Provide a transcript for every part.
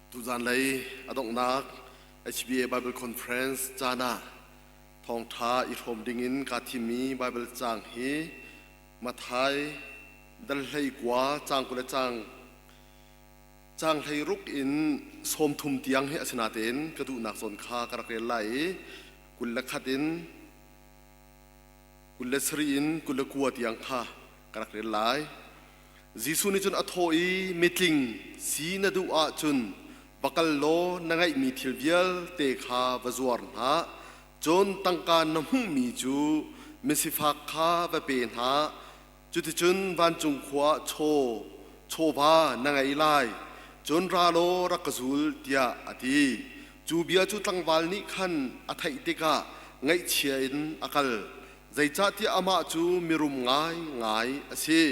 Tuzan lei a donghnak HBA Bible Conference caan ah thawngṭha i hrawm dingin kaa thimmi Bible caang hi Matthai dal 19 caang 20 le caang caang 16 in 30 tiang hi a si natein ka duhnak zawn kha ka rak rel lai i 21 in 27 in 29 tiang kha ka rak rel lai. Jesuh nih cun a thawh i mitling si na duh ahcun va kal law na ngeihmi thil vialte kha va zuar hna. Cun tangka na hmuhmi cu misifak kha va pe hna. Cuticun vancung khua ah chaw chawva na ngei lai. Cun ra law rak ka zul tiah a ti. Cu bia cu tlangval nih khan a theih tikah ngaihchia in a kal. Zeicahtiah amah cu mirum ngaingai a si.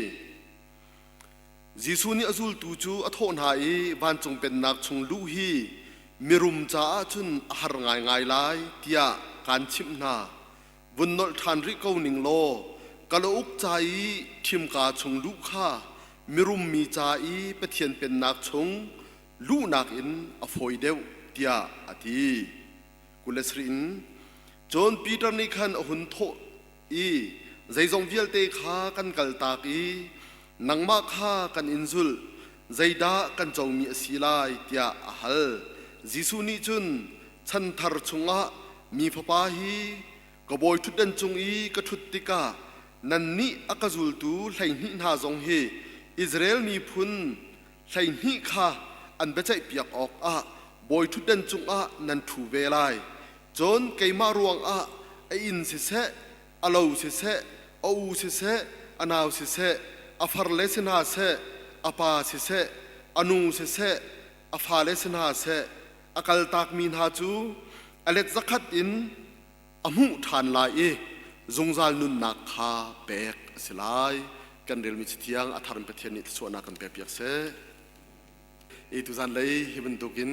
Jesuh nih a zultu cu a thawh hna i vancung pennak chung luh hi mirum caah cun a har ngaingai lai tiah kaan chimh hna. Vun nolh ṭhan rih ko ning law kalauk ca i ṭhimka chung luh kha mirum mi ca i Pathian pennak chung luhnak in a fawi deuh tiah a ti. 27 in Cun Peter nih khan a hun thawh i zeizong vialte kha kan kaltak i nangmah kha kan in zulh, zeidah kan comi a si lai tiah a hal. Jesuh nih cun chanthar chungah mi Fapa hi ka bawi ṭhutdan cung i ka ṭhut tikah nannih a ka zultu 12 hna zong hi Israel miphun 12 kha an biaceihpiak awkah bawi ṭhutdan cungah nan ṭhu ve lai. Cun keimah ruangah a inn siseh, a lo siseh, a u siseh, a nau siseh, a farle si hna seh, a pa siseh, a nu siseh, a fale si hna seh, a kaltakmi hna cu a let zakhat in a hmuh ṭhan lai i zungzal nunnak kha pek a si lai. Kan relmi Cathiang a thar in Pathian nih thluachuahnak kan pekpiak seh. I tuzan lei hi bantukin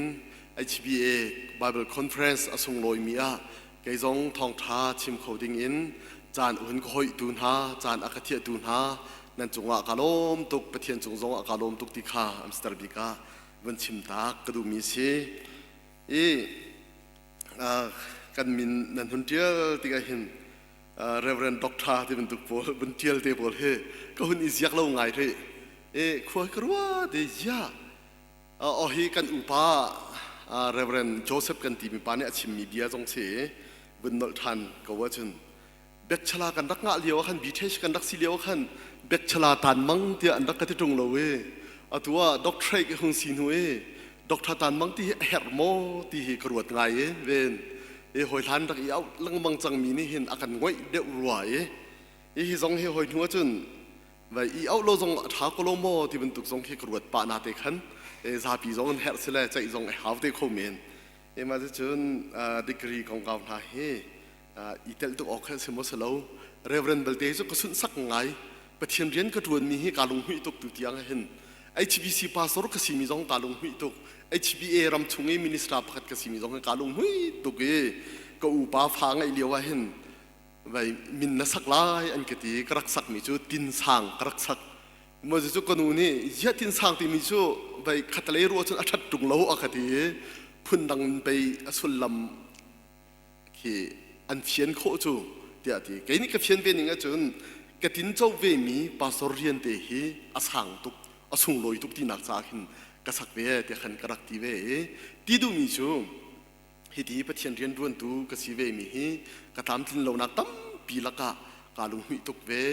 HBA Bible Conference a sunglawimi ah kei zong thawngṭha chim kho ding in caan un ka hoihtu hna, caan a ka thiahtu hna nan cungah ka lawm tuk, Pathian cung zongah ka lawm tuk ti kha Amster bik ah vun chim tak ka duhmi si. I kan min nan hun ṭial tikah hin Reverend Doctor ti bantuk pawl vun ṭial te pawl hi ka hun i ziak lo ngai rih. E khua ka rua te ya o hi kan upa Reverend Joseph kan timi pa nih a chimmi bia zong si vun nolh ṭhan ko ahcun betchala kan rak ngah lio ah khan BTH kan rak si lio ah khan betchala tan mang tiah an rak ka ti ṭung lo i atu ah doctorate ka hung si hnu i doctor tan mang ti hi a herh maw ti hi ka ruat ngai i ven i hawi hlan rak i auh lengmang cangmi nih hin a kan ngoih deuh rua i hi zong hi hawi hnu ahcun Vai i auh lo zong a ṭha ko lo maw ti bantuk zong khi ka ruat pah na te khan zapi zong an herh sile ceih zong a hau te kho men. Ema cun degree kongkau hna hi i telh tuk awk si maw si lo. Reverend balte cu ka sunhsak ngai. Pathian rian ka ṭuanmi hi kaa lunghmuih tuk tu tiang hin. HBC pastor ka simi zong kaa lunghmuih tuk. HBA ram chung i minister pakhat ka simi zong hi kaa lunghmuih tuk i ka upa fa ngeih lio ah hin vai min na sak lai an ka ti ka rak sakmi cu tinsang ka rak sak mo cu ka nu nih ziah tinsang timi cu vai khatalei ruah cun a ṭhat ṭung lo a ka ti i phundang pei a sullam khi an fian khawh cu tiah ti kei nih ka fian ve ning ahcun ka tin co ve mi pastor rian te hi a sang tuk a sunglawi tuk tinak caah khin ka sak ve tiah khan ka rak ti ve i ti duhmi cu Hiti Pathian rianṭuantu ka si vemi hi ka tlamtlin lonak tampi lakah kaa lunghmuih tuk ve.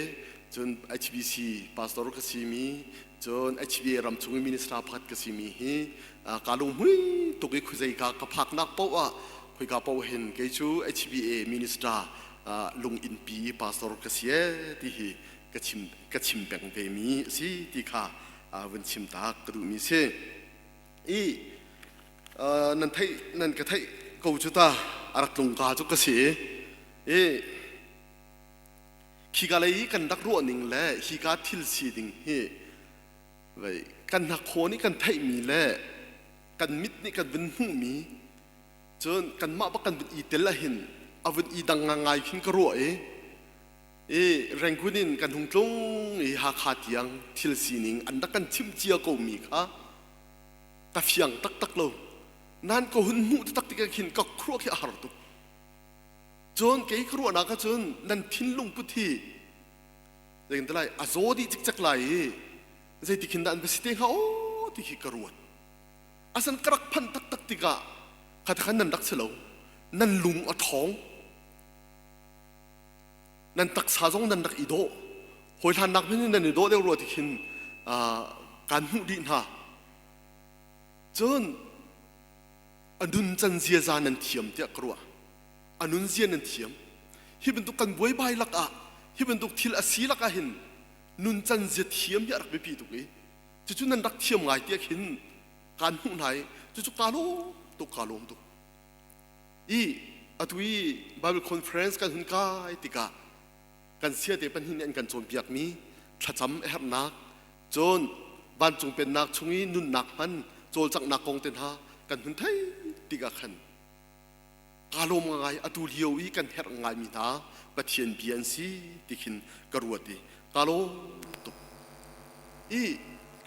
Cun HBC pastor ka simi, cun HBA ramchung i minister pakhat ka simi hi kaa lunghmui tuk i khuazei ka ka phaknak paoh ah khoika paoh hin kei cu HBA minister lung innpi pastor ka si ee ti hi ka chim ka chim peng vemi a si ti kha vun chim tak ka duhmi si. I nan theih nan ka theih ko cu ta a rak tlung ka cu ka si i khika lei i kan rak ruah ning le hika thil si ding hi vei kan hnakhaw nih kan theihmi le kan mit nih kan vun hmuhmi cun kanmah bak kan vun i tel ahhin a vun i dang ngai khin ka ruah i i Rangoon in kan hung tlung i Hakha tiang thil sining an rak kan chimh cia komi kha. Ka fiang taktak lo. Nan ka hun hmuh taktak tikah khin ka khuaruah khi a har tuk. Cun kei ka ruahnak ahcun nan thinlung put hi zeitin lai a zaw dih cikcek lai i zeiti khin dah an va si te hnga aw ti khi ka ruat. Asan ka rak phanh taktak tikah kha nan rak si lo. Nan lung a ṭhawng. Nan taksa zong nan rak i dawh. Hawi hlannak hmanh in nan i dawh deuh rua ti khin kaan hmuh dih hna. Cun a nuncan ziaza nan thiam tiah ka ruah. A nunzia nan thiam. Hi bantuk kan buaibai lakah, hi bantuk thil a si lakah hin nuncan zia thiam hi a rak biapi tuk i cucu nan rak thiam ngai tiah khin kaan hmuh hna i cucu kaa lawm tuk kaa lawm tuk. I atu i Bible conference kan hun kai tikah kan siate pahnih nih an kan cawnpiakmi thlacam a herhnak cun vancung pennak chung i nunnak hman cawlcanghnak kong te hna kan hun theih tikah khan kaa lawm ngai atu lio i kan herh ngaimi hna Pathian bia an si ti khin ka ruat i kaa lawm tuk. I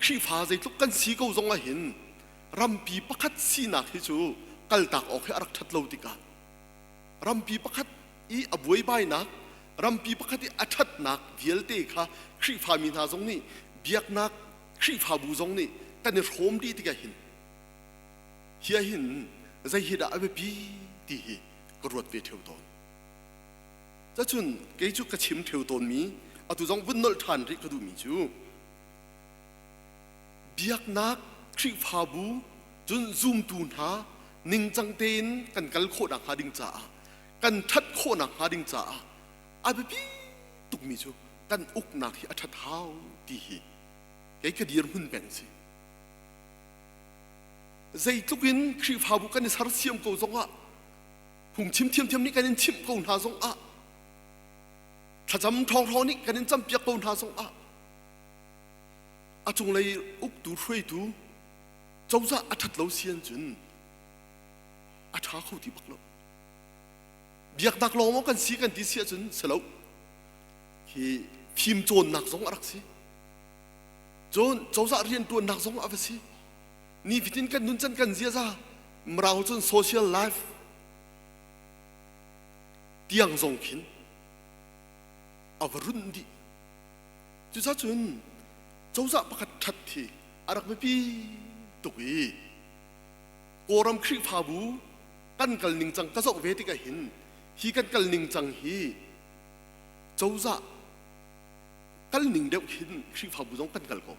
Khrihfa zeitluk kan si ko zong ah hin rampi pakhat sinak hi cu kaltak awk hi a rak ṭhat lo tikah rampi pakhat i a buaibainak rampi pakhat i a ṭhatnak vialte kha Khrihfami hna zong nih biaknak Khrihfabu zong nih kan i hrawm dih tikah hin hi ah hin zei hi dah a biapi ti hi ka ruat ve ṭheo tawn. Cacun kei cu ka chim ṭheo tawnmi atu zong vun nolh ṭhan rih ka duhmi cu biaknak Khrihfabu cun zumtu hna ningcang tein kan kal khawh nakhnga ding caah kan ṭhat khawh nakhnga ding caah a biapi tukmi cu kan uknak hi a ṭhat hau ti hi kei ka dirhmun peng si. Zeitluk in Khrihfabu kan i sersiam ko zongah phungchim thiamthiam nih kan in chimh ko hna zongah thlacam ṭhawngṭhawng nih kan in campiak ko hna zongah a cunglei uktu hruaitu cozah a ṭhat lo si ahcun a ṭha kho ti bak lo. Biaknak lawng maw kan si kan ti si ahcun si lo. Hi fimcawnnak zong a rak si. Cun cozah rianṭuannak zong a va si. Nifatin kan nuncan kan ziaza Mirang cun social life tiang zong khin a va runh dih. Cucaah cun cozah pakhat ṭhat hi a rak biapi tuk i Kawlram Khrihfabu kan kal ningcang ka zoh ve tikah hin hi kan kal ningcang hi cozah kal ning deuh hin Khrihfabu zong kan kal ko.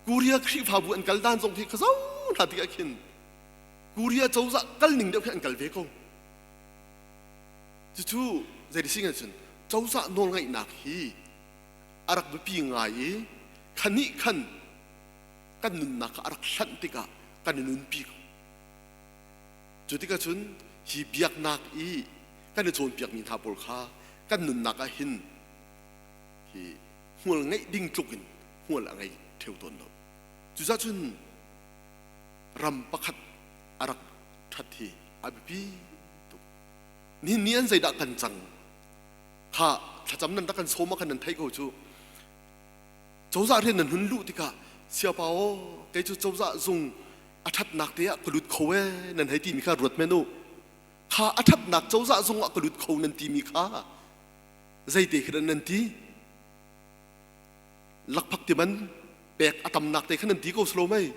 Korea Khrihfabu an kal dan zong hi ka zoh hna tikah khin Korea cozah kal ning deuh khi an kal ve ko. Cucu zei si cun cozah nawlngaihnak hi a rak biapi ngai i khanih khan kan nunnak kha a rak hlanh tikah kan i nunpi ko. Cu tikah cun hi biaknak i kan i cawnpiakmi hna pawl kha kan nunnak ah hin hi hmual ngeih ding tluk in hmual a ngei ṭheo tawn lo. Cucaah cun ram pakhat a rak ṭhat hi a biapi tuk. Nihin ni an zeidah kan cang kha thlacam nan rak kan sawm ah khan nan theih ko cu. Cozah rian nan hun luh tikah siapa aw kei cu cozah zung a ṭhatnak te ah ka lut kho ee nan hei timi kha ruat men u. Kha a ṭhatnak cozah zung ah ka lut kho nan timi kha zeite khi dah nan ti? Lakphak ti man pek a tamnak te kha nan ti ko silo mei?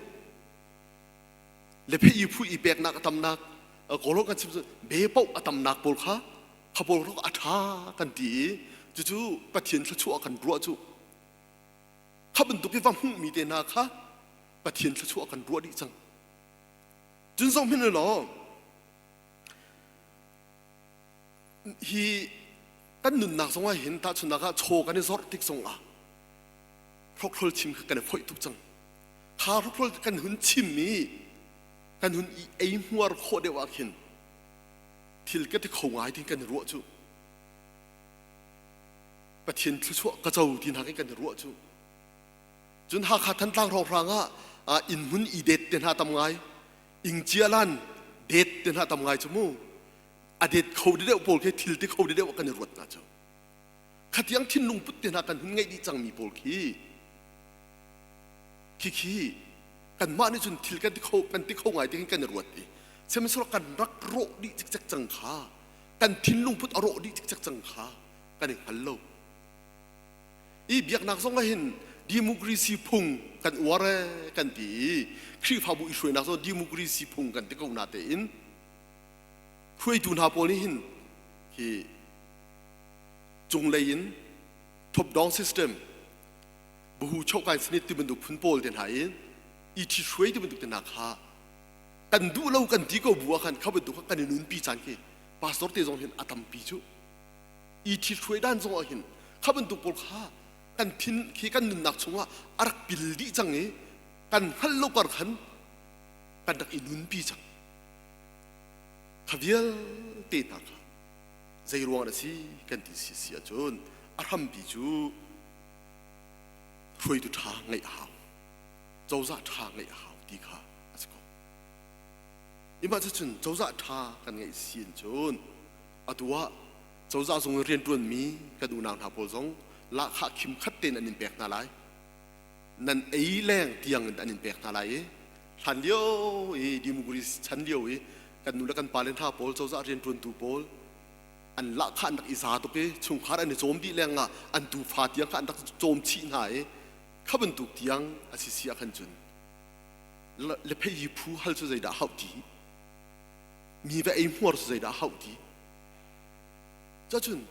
Le phe i phu i peknak a tamnak kawlawng kan chim be paoh a tamnak pawl kha kha pawl kha a ṭha kan ti i cucu Pathian thluachuah kan ruah cu kha bantuk i va hmuhmi te hna kha Pathian thluachuah kan ruah dih cang. Cun zong hmanh law hi kan nunnak zong ah hin tahchunhnak ah chaw kan i zorh tik zong ah hrokhrol chim kha kan i foih tuk cang. Kha hrokhrol kan hun chim i kan hun i ei hmuar khawh deuh ah khin thil ka ti kho ngai tin kan i ruah cu. Pathian thluachuah ka co ti hna kan i ruah cu. Cun Hakha Thantlang hrawnghrang ah inn hmun i det te hna tam ngai, ingcialan det te hna tam ngai cu mu. A det kho deuh pawl khi thil ti kho deuh kan i ruat hna cu. Khatiang thinlung put te hna kan hun ngeih dih cangmi pawl khi khi khi. Kanmah nih cun thil kan ti kho kan ti kho ngai ti hin kan i ruat i sihmanhsehlaw kan rak rawh dih cikcek cang kha, kan thinlung put a rawh dih cikcek cang kha kan i hngal lo. I biaknak zong ah hin democracy phung kan uar ee kan ti i Khrihfabu i hruainak zong democracy phung kan ti ko na tein hruaitu hna pawl nih hin hi cunglei in top down system buhu chokai sinit ti bantuk phun pawl te hna in i ṭhi hruai ti bantuk te hna kha kan duh lo kan ti ko bu ah khan kha bantuk kha kan i nunpi caan khi pastor te zong hin a tampi cu. I ṭhithruai dan zong ah hin kha bantuk pawl kha kan thin khi kan nunnak chungah a rak pil dih cang i kan hngalh lo kar khan kan rak i nunpi cang. Kha vialte hna kha zei ruang a si kan ti si si ahcun a hrampi cu hruaitu ṭha ngeih a hau, cozah ṭha ngeih a hau ti kha a si ko. Imah cucun cozah ṭha kan ngeih si in cun atu ah cozah zung in rianṭuanmi kan unau hna pawl zong lahkhah khim khat tein an in pek hna lai. Nan ei leng tiang in an in pek hna lai i hlan lio i democracy chan lio i kan nu le kan pale hna pawl cozah rianṭuantu pawl an lahkhah an rak i za tuk i chungkhar an i cawm dih leng ah an tufa tiang kha an rak cawm chih hna i kha bantuk tiang a si si ah khan cun le phei phu hal cu zeidah hauh ti mi va ei hmuar cu zeidah hauh ti? Cacun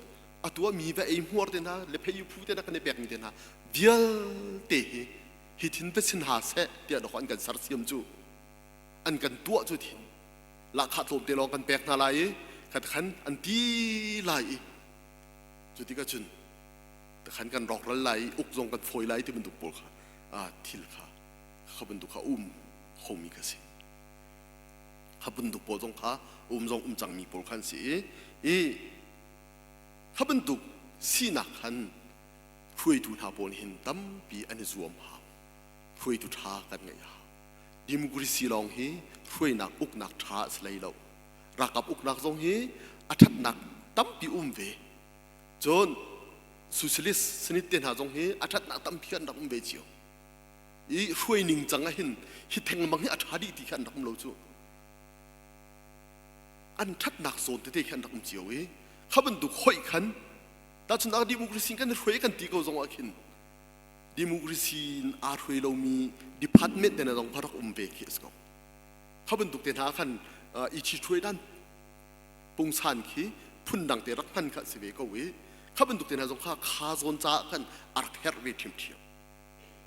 atu ah mi va ei hmuar te hna le phei phu te hna kan i pekmi te hna vialte hi hi thin va sin ha seh tiah dawk an kan sersiam cu, an kan tuah cu. Thin lahkhah tlawmte lawng kan pek hna lai i khat khan an ti lai i cu tikah cun khan kan rawkral lai i uk zong kan fawi lai ti bantuk pawl kha thil kha kha bantuk kha um khomi kha si. Kha bantuk pawl zong kha um zong um cangmi pawl khan si i kha bantuk sinak khan hruaitu hna pawl hin tampi an i zuam hau, hruaitu ṭha kan ngeih hau. Democracy lawng hi hruainak uknak ṭha a si hlei lo. Ralkap uknak zong hi a ṭhatnak tampi um ve, cun socialist senit te hna zong hi a ṭhatnak tampi an rak um ve cio i hruai ning cang ah hin hi thengmang hi a ṭha dih ti kha an rak um lo cu. An ṭhatnak zawn tete khi an rak um cio i kha bantuk hoih khan tahchunhnak democracy kan hruai kan ti ko zong ah khin democracy in aa hruai lomi department te hna zong kha rak um ve khi a si ko. Kha bantuk te hna khan i ṭhithruai dan pungsan khi phundang te rak hman kha a si ve ko i kha bantuk te hna zong kha kha zawn caah khan a rak herh ve ṭhiamṭhiam.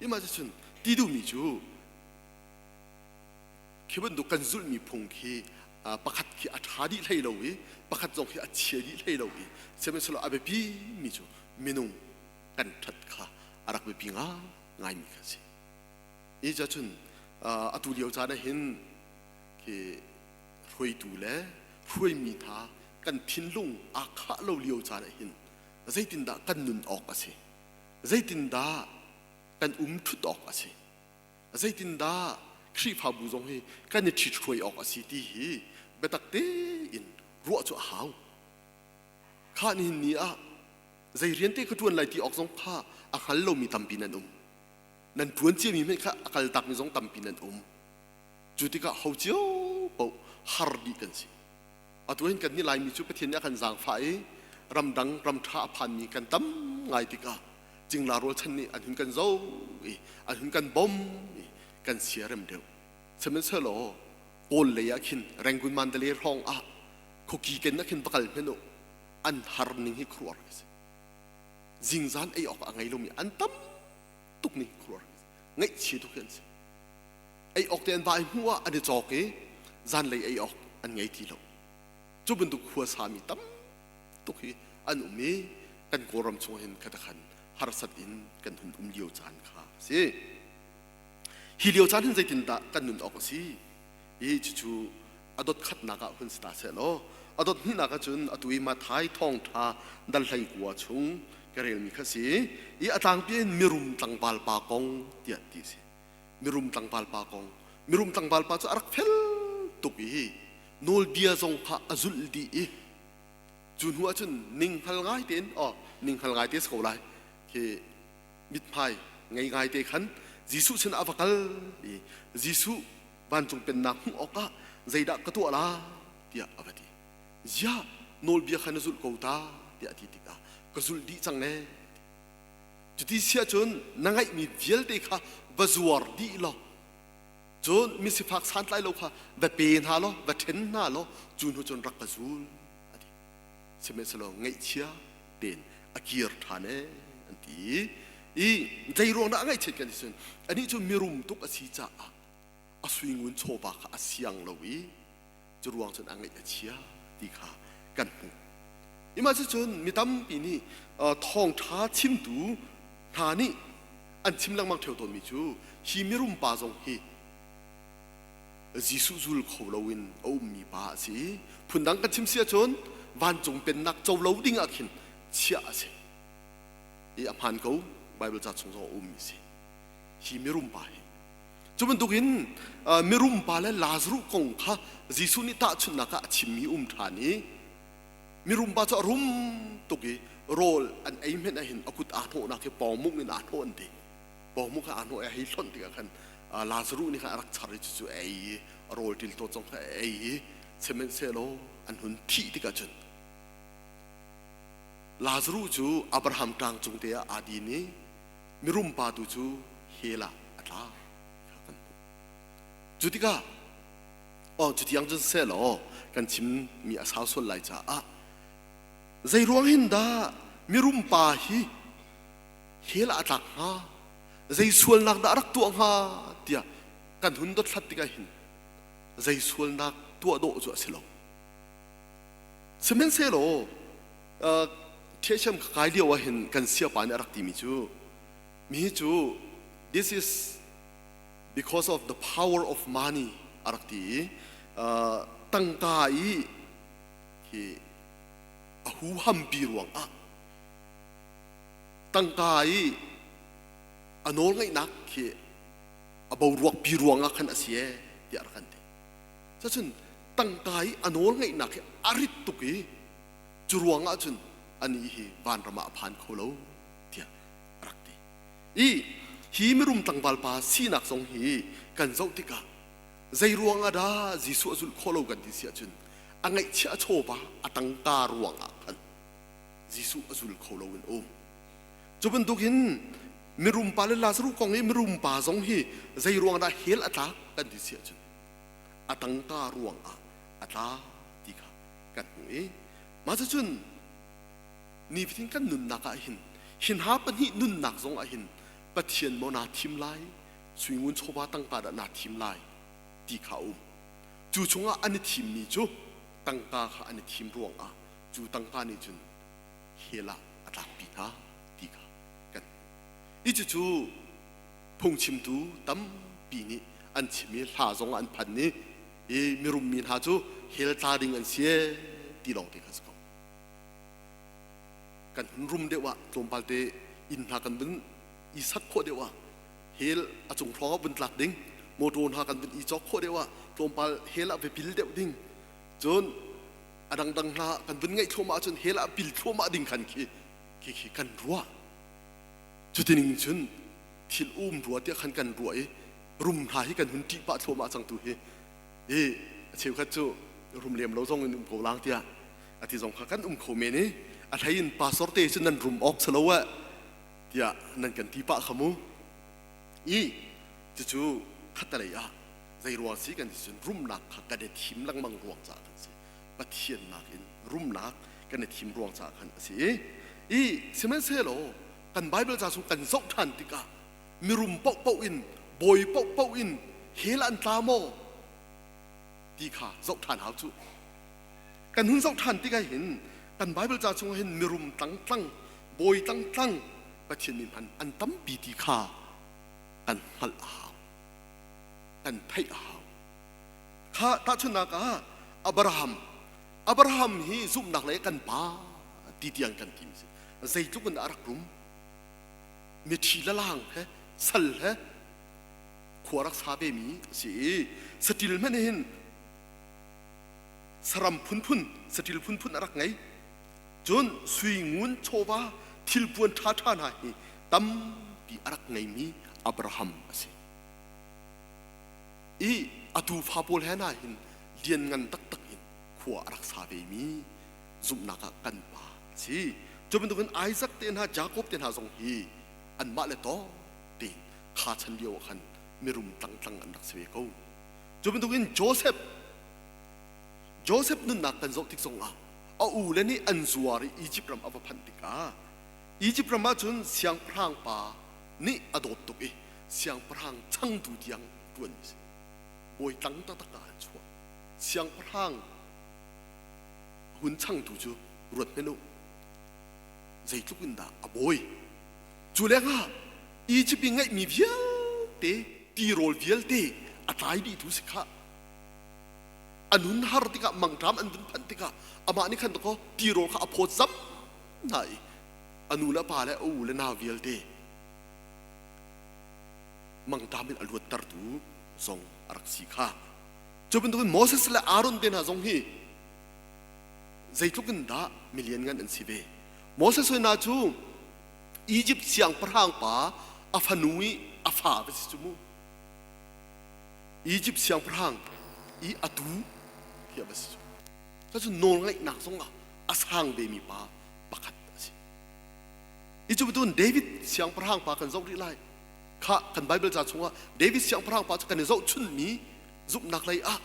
Imah cun ti duhmi cu khi bantuk kan zulhmi phung khi pakhat khi a ṭha dih hlei lo i pakhat zong khi a chia dih hlei lo i sihmanhsehlaw a biapi mi cu minung kan ṭhat kha a rak biapi ngaingaimi kha a si. Hi cun atu lio caan ah hin khi hruaitu le hruaimi hna kan thinlung aa khah lo lio caan ah hin zeitindah kan nun awk a si? Zeitindah kan um ṭhut awk a si? Zeitindah Khrihfabu zong hi kan i ṭhithruai awk a si ti hi biatak tein ruah cu a hau. Kha nihin ni ah zei rian te ka ṭuan lai ti awk zong kha a hngal lomi tampi nan um. Nan ṭuan ciami hmanh kha a kaltakmi zong tampi nan um. Cu tikah ho cio paoh har dih kan si. Atu hin kan nih Laimi cu Pathian nih a kan zaangfah i ramdang ramṭha a phanmi kan tam ngai tikah cingla rualchan nih an hun kan zoh i an hun kan bawm i kan siarem deuh. Sihmanhsehlaw Kawl lei ah khin Rangoon Mandalay hrawng ah khuaki ken ah khin va kal hmenh u, an har ning hi khuaruahhar a si. Zingzan ei awk a ngei lomi an tam tuk ning khuaruahhar a si. Ngaihchia tuk hi an si. Ei awk te an vai hnu ah an i cawk i zanlei ei awk an ngei ti lo. Cu bantuk khua sami tam tuk hi an um i kan Kawlram chung hin khatakhan harsat in kan hun um lio caan kha a si. Hi lio caan hin zeitindah kan nun awk a si? Hi cucu a dot khatnak ah hun si ta seh law a dot hnihnak ahcun atu i Mathai thawngṭha dal 19 chung ka relmi kha si i a tlangpi in mirum tlangval pa kong tiah ti a si. Mirum tlangval pa kong. Mirum tlangval pa cu a rak fel tuk i nawlbia zong kha a zulh dih i cu hnu ahcun ninghngal ngai tein, oh, ninghngal ngai te si ko lai khi, mithmai ngei ngai te khan. Jesuh sinah a va kal i Jesuh vancung pennak hmuh awkah zeidah ka tuah la tiah a va ti. Ziah nawlbia kha na zulh ko ta tiah a ti tikah ka zulh dih cang ee. Cuti siah cun na ngeihmi vialte kha va zuar dih law cun misifak santlai lo kha va pe hna law va ṭhen hna law cu hnu cun rak ka zul a ti. Sihmanhsehlaw ngaihchia tein a kir ṭhan ee an ti i zei ruang dah a ngaihchiat kan ti cun anih cu mirum tuk a si caah a suingun chawva kha a siang lo i cu ruang cun a ngaih a chia ti kha kan hmuh. Imah cucun mi tampi nih thawngṭha chimtu hna nih an chim lengmang ṭheo tawnmi cu hi mirum pa zong hi Jesuh zul kho loin a ummi pa a si i phundang kan chim si ahcun vancung pennak co lo ding ah khin chiah a si. I a hmaan ko Bible ca chung zong a ummi si. Hi mirum pa hi Cu bantukin mirum pa le Lazaruh kong kha Jesuh nih tahchunhnak ah a chimmi um ṭhan i mirum pa cu a rum tuk i rawl an ei hmenh ahhin a kut aa hnawhnak hi pawngmung in aa hnawh an ti. Pawngmung kha aa hnawh i a hei hlonh tikah khan Lazaruh nih khan a rak char i cucu a ei i a rawl ṭiltawt zong kha a ei i sihmanhsehlaw an hun thih tikah cun Lazaruh cu Abraham ṭang cung te ah aa din i mirum pa tu cu hell ah a tla kha kan hmuh. Cu tikah oh cutiang cun sehlaw kan chimmi a sau sual lai caah zei ruang hin dah mirum pa hi hell ah a tlak hnga zei sualnak dah a rak tuah hnga tiah kan hun dothlat tikah hin zei sualnak tuah dawh cu a si lo. Sihmanhsehlaw ṭhiaṭhiam ka kai lio ah hin kan siapa nih a rak timi cu mi cu this is because of the power of money a rak ti i tangka i hi a huhampi ruangah tangka i a nawlngeihnak khi a boruak pi ruangah khan a si ee tiah a rak kan ti. Cacun tangka i a nawlngeihnak hi a rit tuk i cu ruangah cun anih hi vanram ah a phan kho lo tiah a rak ti. I hi mirum tlangval pa sinak zong hi kan zoh tikah zei ruangah dah Jesuh a zulh khawh lo kan ti si ahcun a ngaihchiah a chawva a tangka ruangah khan Jesuh a zul kho lo in um. Cu bantukin mirum pa le Lazarus kong i mirum pa zong hi zei ruang dah hell a tlak kan ti si ahcun a tangka ruangah a tla ti kha kan hmuh i mah cucun nifatin kan nunnak ah hin hin ha pahnih nunnak zong ah hin Pathian maw naa thim lai suingun chawva tangka dah naa thim lai ti kha a um cu chungah an i thimmi cu tangka kha an i thim ruangah cu tangka nih cun hell ah a tlakpi hna ti kha kan hmuh i cucu phungchimtu tampi nih an chim i hla zong an phan i i mirum mi hna cu hell tla ding an si ti lawng te kha si ko. Kan hun rum deuh ah tlawmpal te inn hna kan vun i sak khawh deuh ah hell a cung hrawng ah vun tlak ding, motor hna kan vun i cawk khawh deuh ah tlawmpal hell ah va pil deuh ding, cun a dangdang hna kan vun ngeih thluahmah ahcun hell ah pil thluahmah ding khan khi khi khi kan ruah. Cutining cun thil um rua tiah khan kan ruah i rum hna hi kan hun ṭih pah thluahmah cang tu hi i a cheukhat cu rum lem lo zong in um ko lang tiah a ti zong kha kan um kho men i a hlei in pastor te cu nan rum awk si lo eh tiah nan kan ti pah kha mu i cucu khattelei ah zei ruang si kan ti cun rumnak kha kan i thim lengmang ruang caah kan si Pathian nakin rumnak kan i thim ruang caah khan a si i sihmanhsehlaw kan Bible ca chung kan zoh ṭhan tikah mirum paohpaoh in bawi paohpaoh in hell an tla maw ti kha zoh ṭhan hau cu kan hun zoh ṭhan tikah hin kan Bible ca chungah hin mirum tlangtlang bawi tlangtlang Pathian mi hman an tampi ti kha kan hngalh a hau kan theih a hau kha tahchunhnak ah Abraham Abraham hi zumhnak le kan pa ti tiang kan tim si zeitluk in a rak rum mithi lalang he sal he khua rak sa ve mi a si i saṭil hmanh hin saram phunphun saṭil phunphun a rak ngei cun sui ngun chawva thilpuan ṭhaṭha hna hi tampi a rak ngeimi Abraham a si. I a tufa pawl he hna hin lianngan taktak in khua a rak sa vemi zumhnak ah kan pa a si. Cu bantukin Isaac te hna, Jakob te hna zong hi anmah le tawk tein kha chan lio ah khan mirum tlangtlang an rak si ve ko. Cu bantukin Joseph Joseph nunnak kan zoh tik zongah a u le nih an zuar i Egypt ram a va phanh tikah Egypt ram ah cun siangpahrang pa nih a dawt tuk i siangpahrang changtu tiang ṭuan a si. Bawi tlang taktak ah an chuah. Siangpahrang hun changtu cu ruat hmanh u. Zeitluk in dah a bawi. Cu lengah Egypt i ngeihmi vialte tirawl vialte a tlai dihtu si khah. A nun har tikah mangṭam an vun phanh tikah amah nih khan dakaw tirawl kha a phawt zam hna i a nu le a pa le a u le nau vialte mangṭam in a luattertu zong a rak si kha. Cu bantukin Moses le Aaron te hna zong hi zeitluk in dah milian ngan an si ve. Moses hna cu Egypt siangpahrang pa a fanu i a fa va si cu mu. Egypt siangpahrang i a tu khi a va si cu. Cucu nawlngaihnak zongah a sang vemi pa pakhat a si. I cu bantukin David siangpahrang pa kan zoh rih lai. Kha kan Bible ca chungah David siangpahrang pa cu kan i zohchunhmi zumhnak lei ah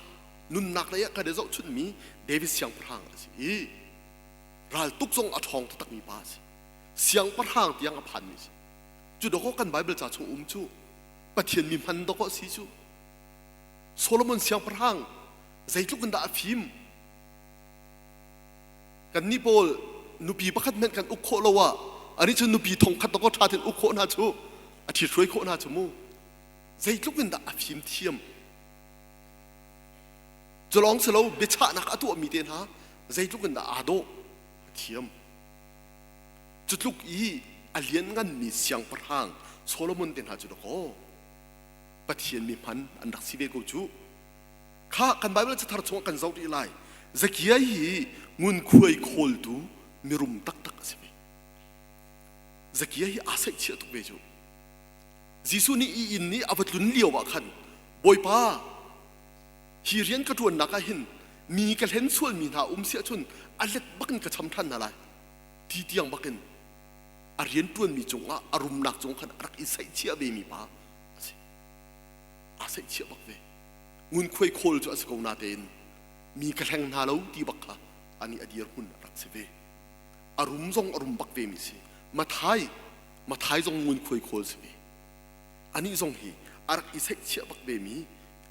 nunnak lei ah kan i zohchunhmi David siangpahrang a si i raltuk zong a ṭhawng taktakmi pa a si. Siangpahrang tiang a phanmi a si. Cu dawkaw kan Bible ca chung um cu Pathian mi hman dawkaw a si cu. Solomon siangpahrang zeitluk in dah a fim. Kannih pawl nupi pakhat hmanh kan uk khawh lo ah ani cu nupi thongkhat dawkaw ṭha tein uk khawh hna cu a ṭhithruai khawh hna cu mu. Zeitluk in dah a fim thiam. Cu lawng si lo biachahnak a tuahmi te hna zeitluk in dah aa dawh a thiam. Cu tluk i a liannganmi siangpahrang Solomon te hna cu dakaw Pathian mi hman an rak si ve ko cu. Kha kan Bible cathar chungah kan zoh rih lai. Zakiai hi ngunkhuai khawltu mirum taktak a si ve. Zakiai hi aa saihchiah tuk ve cu. Jesuh nih i inn i a va tlun lio ah khan Bawipa hi rian ka ṭuannak ah hin mi ka hlen sualmi hna um si ahcun a let bakin ka cham ṭhan hna lai ti tiang bakin a rian ṭuanmi cungah a rumnak cung khan a rak i saihchiah vemi pa a si. Aa saihchiah bak ve. Ngunkhuai khawl cu a si ko natein mi ka hleng hna lo ti bak kha ani a dirhmun a rak si ve. A rum zong a rum bak vemi si. Mathai Mathai zong ngunkhuai khawl si ve. Anih zong hi a rak i saihchiah bak vemi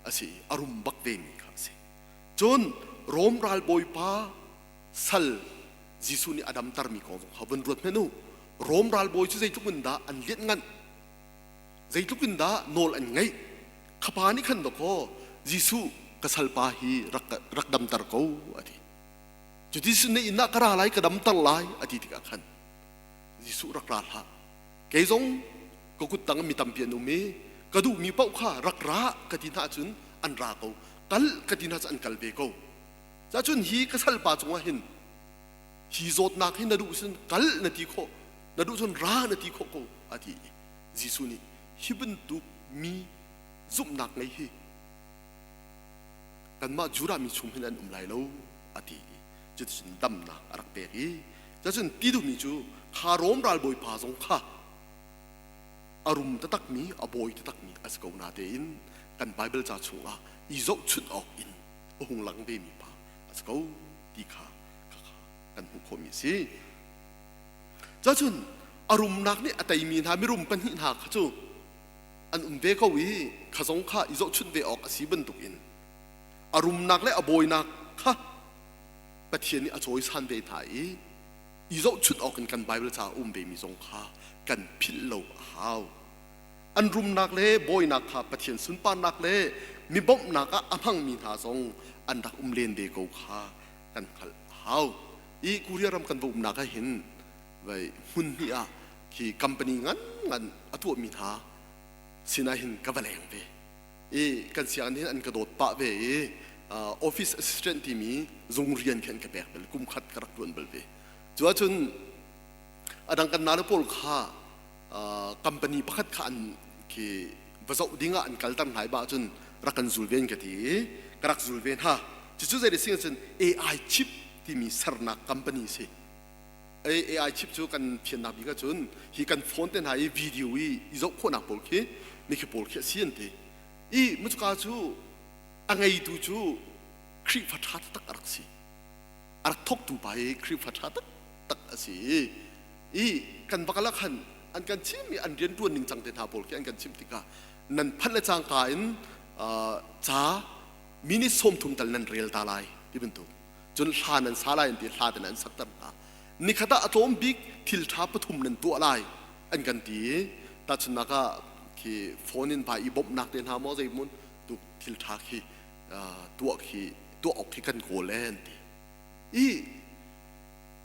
a si i a rum bak vemi kha a si. Cun Rom ralbawipa sal Jesuh nih a damtermi kong zong kha vun ruat hmanh u. Rom ralbawi cu zeitluk in dah an lianhngan, zeitluk in dah nawl an ngeih. Kha pa nih khan dawkaw Jesuh ka salpa hi rak, rak damter ko a ti. Cuti na inn ah ka ra lai ka damter lai a ti tikah khan Jesuh rak ra hlah. Kei zong ka kut tang mi tampi an um i ka duhmi paoh kha rak ra ka ti hna ahcun an ra ko. Kal ka ti hna cu an kal ve ko. Cacun hi ka salpa cungah hin hi zawtnak hi na duh cun kal na ti khawh, na duh cun ra na ti khawh ko a ti i Jesuh nih hi bantuk mi zumhnak ngei hi kanmah Judah mi chung hin an um lai lo a ti i cuticun damnak a rak pek i Cacun ti duhmi cu kha Rom ralbawipa zong kha a rum taktakmi, a bawi taktakmi a si ko natein kan Baibal ca chungah i zohchunh awk in a hung lang vemi pa a si ko ti kha kan hmuh khawhmi a si. Cacun a rumnak nih a teimi hna mirum pahnih hna kha cu an um ve ko i kha zong kha i zohchunh ve awk a si bantukin a rumnak le a bawinak kha Pathian nih a cawisan ve hna i i zohchunh awk in kan Baibal ca a um vemi zong kha kan philh lo a hau. An rumnak le bawinak kha Pathian sunparnak le mi bawmhnak ah a hmangmi hna zong an rak um len ve ko kha kan hngalh a hau. I Korea ram kan va umnak ah hin vai hmun hnih ah khi company ngan ngan a tuahmi hna sinah hin ka va leng ve. I kan sianginn hin an ka dawt pah ve i office assistant timi zung rian khi an ka pek bal kum khat ka rak tuan bal ve. Cu ahcun a dang kan nale pawl kha company pakhat kha an Khi va zoh ding ah an kalter hna i bah cun rak kan zul ve an ka ti i ka rak zul ve hna. Cucu zei si cun AI chip timi sernak company si. AI chip cu kan fiannak bik ahcun hi kan phone te hna i video i i zoh khawhnak pawl khi mikhi pawl khi a si an ti. I mucuka cu a ngeitu cu Khrihfa ṭha taktak a rak si. A rak thawktu pa hi Khrihfa ṭha taktak a si i i kan va kal ah khan an kan chim i an rianṭuan ning cang te hna pawl khi an kan chimh tikah nan phanh le cangka in ca minute 30 tal nan rel ta lai ti bantuk cun hla nan sa lai an ti hla te an sakter hna nikhat ah a tlawm bik thil ṭha pathum nan tuah lai an kan ti i tahchunhnak ah khi phone in ba i bawmhnak te hna maw zei mun tuk thil ṭha khi tuah khi tuah awk khi kan kawl e an ti i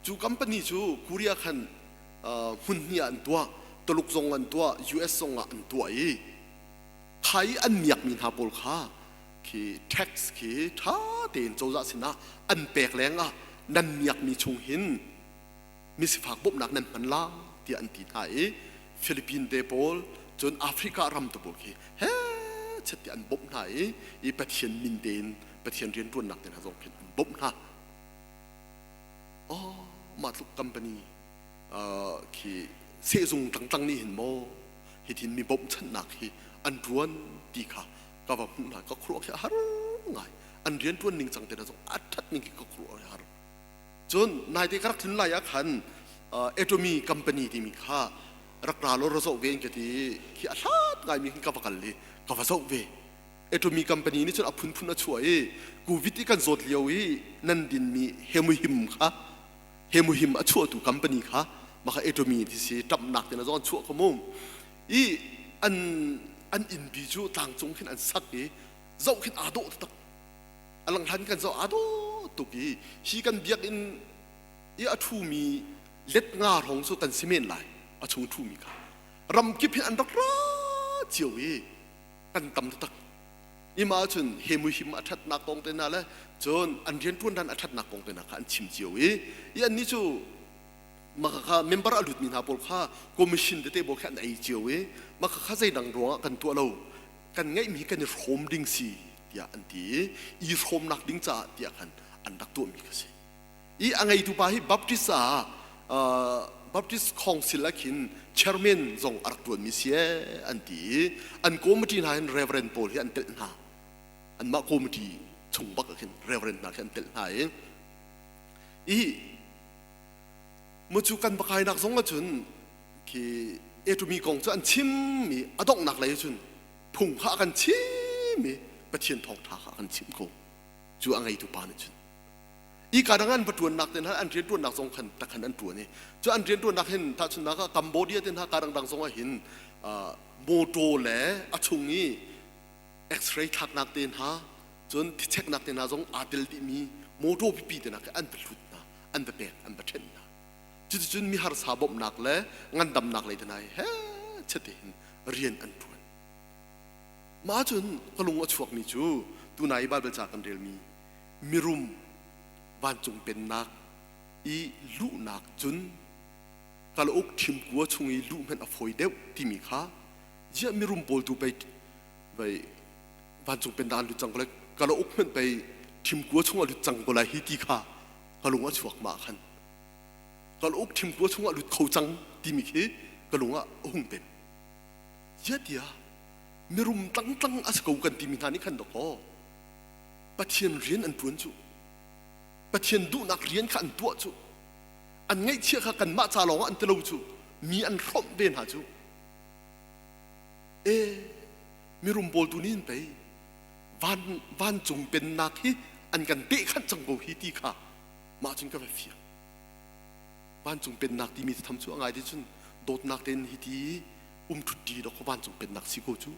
cu company cu Korea khan hmun hnih ah an tuah Tuluk zong an tuah US zong ah an tuah i kha i an miakmi hna pawl kha khi tax khi ṭha tein cozah sinah an pek leng ah nan miakmi chung hin misifak bawmhnak nan hman la tiah an ti hna i Philippine te pawl cun Africa ram te pawl khi he chet tiah an bawmh hna i i Pathian min tein Pathian rianṭuannak te hna zong khin an bawmh hna. Oh, mah tluk company khi sehzung tlangtlang nih hin maw hithin mi bawmhchanhnak hi an ṭuan ti kha ka va hmuh hna ka khuaruah khi a har ngai an rian ṭuan ning cang te na zong a ṭhat ning khi ka khuaruah a har cun naite ka rak tlun lai ah khan Atomy company timi kha rak ra law ra zoh ve in ka ti khi a hlat ngaimi hin ka va kal i ka va zoh ve Atomy company nih cun a phunphun a chuah i covid i kan zawt lio i nan dinmi hemuhim kha hemuhim a chuahtu company kha maka Atomy ti si ṭamhnak te na zong an chuah kho mu i an an innpi cu tlangcung khin an sak i zoh khin aa dawh taktak a langhlan kan zoh aa dawh tuk i hi kan biakinn i a ṭhumi let nga hrawng cu kan si men lai a chung ṭhumi kha ram kip hin an rak ra cio i kan tam taktak ima cun he muhim a ṭhatnak kong te hna le cun an rianṭuan dan a ṭhatnak kong te hna kha an chim cio i i annih cu maka kha member a lutmi hna pawl kha commission tete pawl kha an ei cio i maka kha zeidang ruangah kan tuah lo kan ngeihmi kan i hrawm ding si tiah an ti i i hrawmnak ding caah tiah khan an rak tuahmi kha si i a ngeitu pa hi Baptist ah Baptist Council ah khin chairman zong a rak tuanmi si an ti i an committee hna hin reverend pawl hi an telh hna anmah committee chung bak ah khin reverend hna khi an telh hna i i Mucu kan va kainak zong ahcun khi Etomi kong cu an chimmi a donghnak lei cun phung kha a kan chim i Pathian thawngṭha kha a kan chimh ko cu a ngeitu pa nih cun i ka dang an va ṭuannak te hna an rianṭuannak zong khan takhan an ṭuan i cu an rianṭuannak hin tahchunhnak ah Cambodia te hna ka dangdang zong ah hin motor le a chung i x-ray thlaknak te hna cun thicheknak te hna zong aa tel dihmi motor pipi te hna khi an va hlut hna an va pek an va ṭhenh hna cuticun mi harsa bawmhnak le ngandamnak lei te hna he chete hin rian an ṭuan mah cun ka lung a chuakmi cu tunai i Baibal ca kan relmi mirum vancung pennak i luhnak cun kalauk ṭhimkua chung i luh hmanh a fawi deuh timi kha ziah mirum pawl tu pei vei vancung pennak an lut cang ko lai kalauk hmanh pei ṭhimkua chung a lut cang ko lai hi ti kha ka lung a chuak mah khan kalauk ṭhimkua chung ah lut kho cang timi khi ka lung ah a hung pem ziah tiah mirum tlangtlang a si ko kan timi hna nih khan dawkaw Pathian rian an ṭuan cu Pathian duhnak rian kha an tuah cu an ngaihchiah kha kanmah ca lawng ah an ti lo cu mi an hrawmh ve hna cu e mirum pawl tu nih hin pei van vancung pennak hi an kan tehkhanh cang ko hi ti kha mah cun ka va fiang vancung pennak timi tham cu a ngai ti cun dawtnak tein hi ti um ṭhut dok vancung pennak si ko cu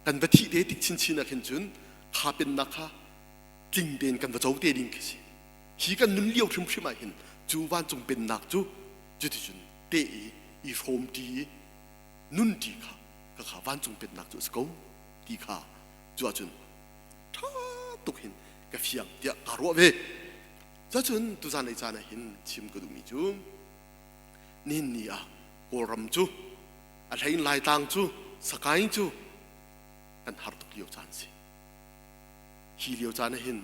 kan va thih te tik chinchin ah khin cun kha pennak kha tling tein kan va co te ding khi si hi kan nun lio hrimhrim ah hin cu vancung pennak cu cuticun te i i hrawm ṭi i nun ṭi kha ka kha vancung pennak cu a si ko ti kha cu ahcun ṭha tuk hin ka fiang tiah kaa ruah ve cacun tuzan lei caan ah hin chim ka duhmi cu nihin ni ah Kawlram cu a hlei in Laitlang cu Sakaing cu kan har tuk lio caan si. Hi lio caan ah hin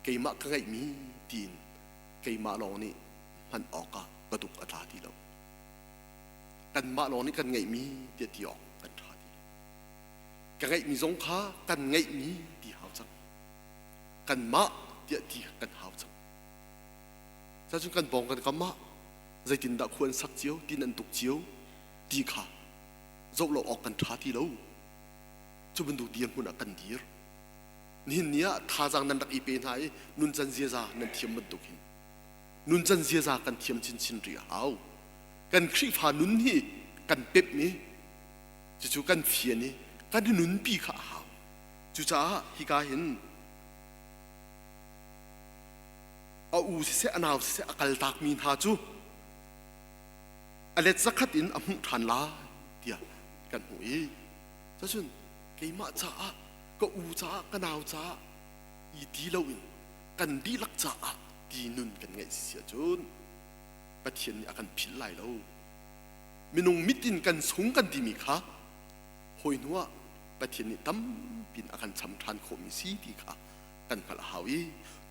keimah ka ngeihmi tiin keimah lawng nih hman awkah ka duk a tla ti lo. Kanmah lawng nih kan ngeihmi tiah ti awk kan ṭha ti lo. Ka ngeihmi zong kha kan ngeihmi ti hau cang. Kanmah tiah ti kan hau cang. Cacun kan pawng kan kam ah zeitindah khua an sak cio, tin an tuk cio ti kha zoh lo awk kan ṭha ti lo. Cu bantuk dirhmun ah kan dir. Nihin ni ah thazaang nan rak i pe hna i nuncan ziaza nan thiam bantuk hin nuncan ziaza kan thiam chinchin rih a hau. Kan Khrihfa nun hi kan pemh i cucu kan fian i kan i nunpi kha a hau. Cucaah hika hin a u siseh a nau siseh a kaltakmi hna cu a let zakhat in a hmuh ṭhan lai tiah kan hmuh i cacun keimah caah ka u caah ka nau caah i ti loin kan dihlak caah ti nun kan ngeih si ahcun Pathian nih a kan philh lai lo. Minung mit in kan sung kan timi kha hawi hnu ah Pathian nih tampi in a kan cham ṭhan khawhmi si ti kha kan hngalh a hau i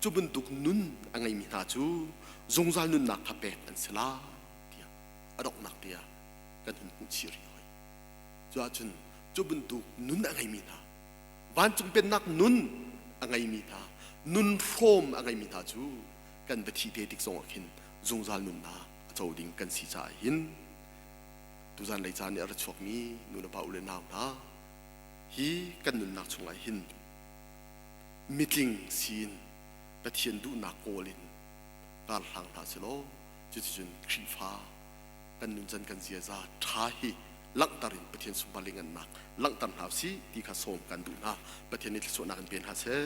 cu bantuk nun a ngeimi hna cu zungzal nunnak kha pek an si lai tiah a donghnak te ah kan hun hmuh chih rih hoi. Cu ahcun cu bantuk nun a ngeimi hna vancung pennak nun a ngeimi hna nun hrawm a ngeimi hna cu kan va thih te tik zong ah khin zungzal nunnak a co ding kan si caah hin tuzan lei caan i a ra chuakmi nu le pa u le nau hna hi kan nunnak chungah hin mitling siin Pathian duhnak kawl in kar hlang hna selaw cuticun Khrihfa kan nuncan kan ziaza ṭha hi langhter in Pathian sunpar le ngannak langhter hna usih ti kha sawm kan duh hna. Pathian nih thluachuahnak in pe hna seh.